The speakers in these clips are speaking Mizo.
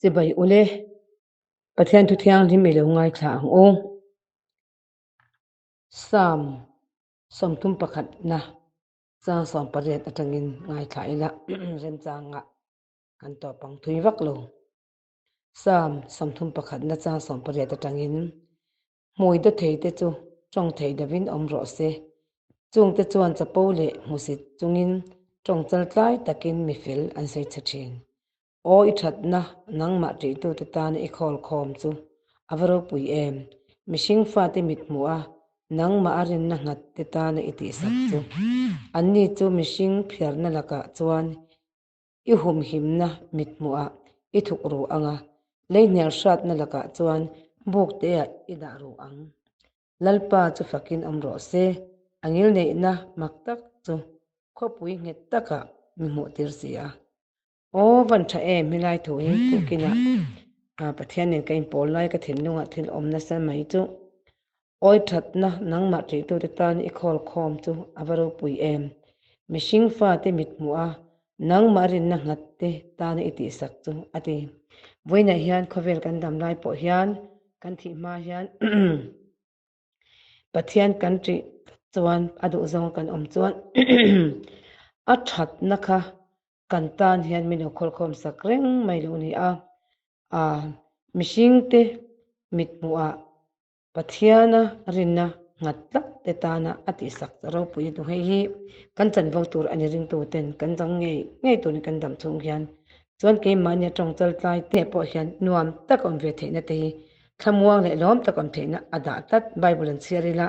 Chibai ule, Pathian thu thianghlim i lo ngaithla ang u. Psalm 31 na chang 18 atangin ngaithla ila remchanga kan tawp ang thui vak lo. Psalm 31 na chang 18 atangin Hmui dawthei te chu tawng thei deuhin awm rawh se. Chungte chuan chapo leh hmusit chungin tawng chaltlai takin mi fel an sawi chhe thin. Aw i thatna nangmah ṭihtute tana i khawl khawm chu a va ropui em? Mihring fate mit hmuh a, nangmah a rinna nghat te tana i tihsak chu. Anni chu mihring phiarna lakah chuan i humhimna mit hmuhah i thuk ru ang a, lei hnial hratna lakah chuan buk teah i dah ru ang. Lalpa chu fakin awm rawh se, a ngilneihna mak tak chu khawpui nghet takah mi hmuhtir si a. Aw van tha em helai thu hi tukinah Pathian nen ka inpawl lai ka thinlungah thil awm nasa mai chu awi thatna nangmah ṭihtute tan i khawl khawm chu a va ropui em. Mihring fate mithmuh a nangmah rinna nghat te tana i tihsak chu a ti. Vawiinah hian khawvel kan dam lai pawh hian kan thih hma hian Pathian kan ṭih chuan a duhzawng kan awm chuan a ṭhatna kha kan tan hian min lo khawlkhawm sak reng mai lo ni a. Aa mihringte mithmuhah Pathiana rinna nghat tlat te tana a tihsak ropui a hei hi kan chanvo tur a ni ringtu ten kan dang ngei ngei turin kan dam chhung hian chuan keimahnia tawng chaltlai te pawh hian nuam tak awm ve theihna te hi thlamuang leh lawm tak awm theihna a dah tlat Bible an chhiar ila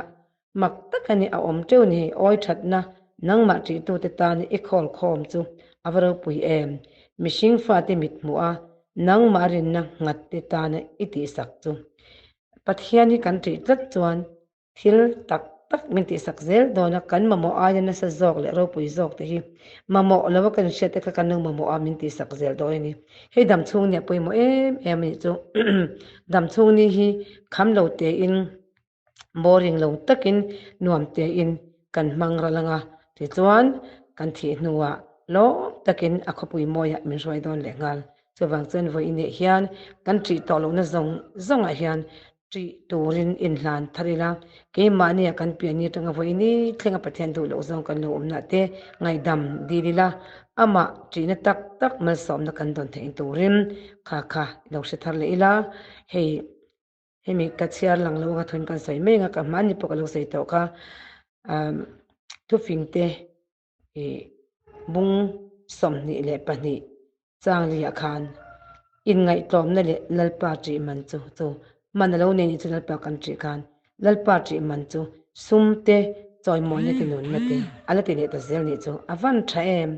mak tak a ni a awm teuh ni awi thatna nangmah ṭihtute tan i khawl khawm chu a va ropui em mihring fate mit hmuh a nangmah rinna nghat te tana i tihsak chu Pathian hi kan ṭih tlat chuan thil tak tak min tihsak zel dawn a, kan mamawh aia nasa zawk leh ropui zawk te hi mamawh lova kan hriat te kha kan lo mamawh a min tihsak zel dawn a ni. Hei damchhung nia pawimawh em em a nih chu. Damchhung ni hi kham lo tein boring lo takin nuam tein kan hmang ral ang a, tichuan kan thih hnuah lawm takin a khawpui mawiah min hruai dawn leh nghal. Chuvang chuan vawiineh hian kan ṭih tawh lohna zawng zawngah hian ṭih turin inhlan thar ila, keimahnia kan pianni atanga vawiini thlenga Pathian duh loh zawng kan lo awmnah te ngaihdam dil ila, amah ṭihna tak tak malsawmna kan dawn theih turin kha kha lo hre thar leh ila, hei hemi ka chhiar lang lo anga thun kan sawi mai anga ka hmani pawh ka lo sawi tawh kha, thufingte Ih bung 22 Changliah khan inngaihtlawmna leh Lalpa ṭih man chu chu man a lo nei nih chu Lalpa kan ṭih khan Lalpa ṭih man chu sum te chawimawina te nunna te a la ti leh ta zel nih chu a van ṭha em.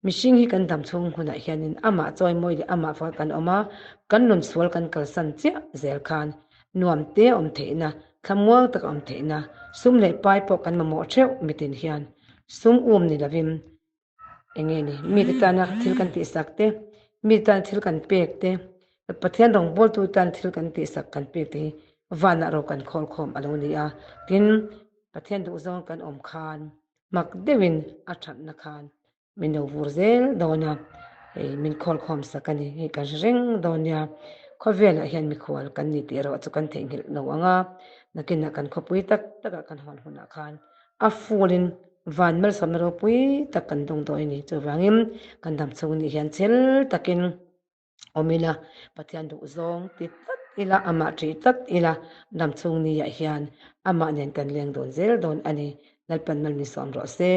Mihring hi kan dam chhung hunah hianin amah chawimawi leh amah faka kan awm a, kan rawn sual kan kalsan chiah zel khan nuam te a awm theihna, thlamuang tak a awm theihna, sum leh pai pawh kan mamawh theuh mitin hian sum um ni lovin eng nge ni mite tana thil kan tihsak te, mite tana thil kan pek te, Pathian rawngbawltu tan thil kan tihsak kan pek te hi vanah ro kan khawl khawm a lo ni a, tin Pathian duhzawng kan awm khan mak deuhin a thatna khan Min lo vur zel dawn a, hei min khawl khawm sak a ni, hei kan hre reng dawn nia, khawvelah hian mikhual kan ni tih erawh chu kan theihnghilh lo ang a, nakinah kan khawpui tak takah kan hawn hunah khan a full in van malsawmna ropui tak kan dawng dawn a ni, chuvangin kan dam chhung nih hian chel takin awm ila, Pathian duh zawng ti tlat ila, amah ṭih tlat ila, dam chhung niah hian amah nen kan leng dawn zel dawn a ni, Lalpan mal min sawm rawh se.